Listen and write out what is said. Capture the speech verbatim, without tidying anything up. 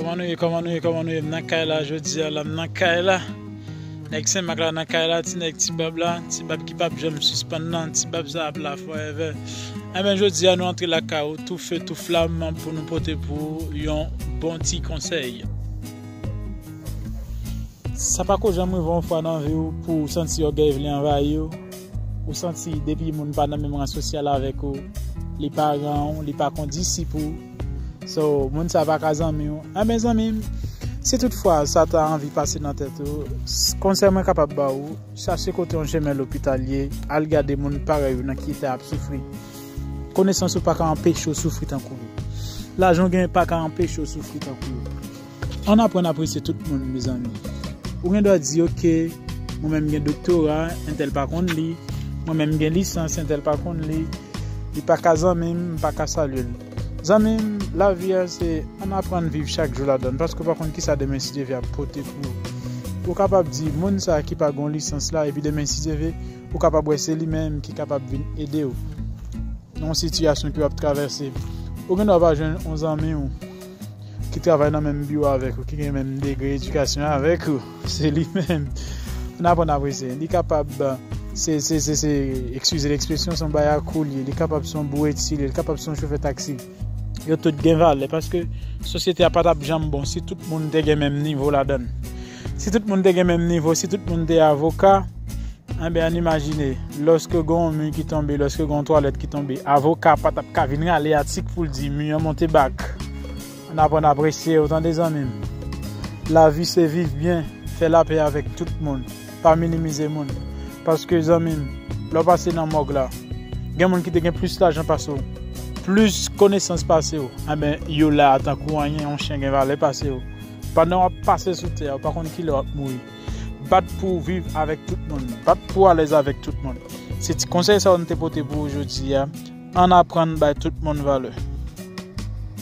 Kòman nou ye, kòman nou ye, kòman nou ye? M nan kay la jodi a la, m nan kay la. Nèg Senmak la nan kay la, ti nèg Ti Bab la, Ti Bab ki p ap janm sispann nan, Ti Bab sa ap la forever. Enben, jodi a nou antre lakay ou, tou fe, tou flam, pou nou pote pou ou yon bon ti konsèy. Sa pako janm rive yon fwa nan vi w pou w santi ògèy vle anvayi w, ou santi depi moun pa nan menm ran sosyal avèk ou, li pa ran w, li pa kondisip ou. So, moun sa pa ka zanmi w. Enben, zanmi m, si toutfwa sa ta anvi pase nan tèt ou, s- konsèy mwen kapab ba ou, chache kote yon jemèl lopital ye, al gade moun parèy ou nan ki eta y ap soufri. Konesans ou pa ka anpeche w soufri tankou yo. Lajan w genyen pa ka anpeche w soufri tankou yo. Ann aprann apresye tout moun, mezanmi. Ou gen dwa di, "Ok, mwen menm gen doktora, entèl pa konn li. Mwen menm gen lisans, entèl pa konn li. Li pa ka zanmi m, m pa ka salye l." Zanmi m, lavi a se ann aprann viv chak jou ladan l, paske w pa konn kisa demen si Dye vle ap pote pou ou. Ou kapab di, "Moun sa ki pa gen yon lisans la," epi demen si Dye vle, ou kapab wè se li menm ki kapab vin ede w nan yon sitiyasyon ke w ap travèse. Ou gen dwa pa jwenn yon zanmi w ki travay nan menm biwo avèk ou, ki gen menm degre edikasyon avèk ou. Se li menm. Ann aprann apresye. Li kapab, se, se, se, se, eskize lekspresyon, se yon bagay a kou li ye. Li kapab se yon bouweti li ye, li kapab se yon chofè taksi. Yo tout gen valè, paske sosyete a pa t ap janm bon si tout moun te gen menm nivo ladan l. Si tout moun te gen menm nivo, si tout moun te avoka, enben, ann imajine, lòske gen yon mi ki tonbe, lòske gen yon twalèt ki tonbe, avoka pa t ap ka vin rale atik pou l di mi an monte bak. Ann aprann apresye yo, tande, zanmi m. Lavi se viv byen, fè lapè avèk tout moun, pa minimize moun. Paske, zanmi m, lè w pase nan mòg la, gen moun ki te gen plis lajan pase w, plis konesans pase w, enben, yo la a tankou anyen, yon chen gen valè pase w. Pandan w ap pase sou tè a, ou pa konn kilè w ap mouri. Bat pou w viv avèk tout moun. Bat pou w alèz avèk tout moun. Se ti konsèy sa yo n te pote pou ou jodi a. Ann aprann bay tout moun valè.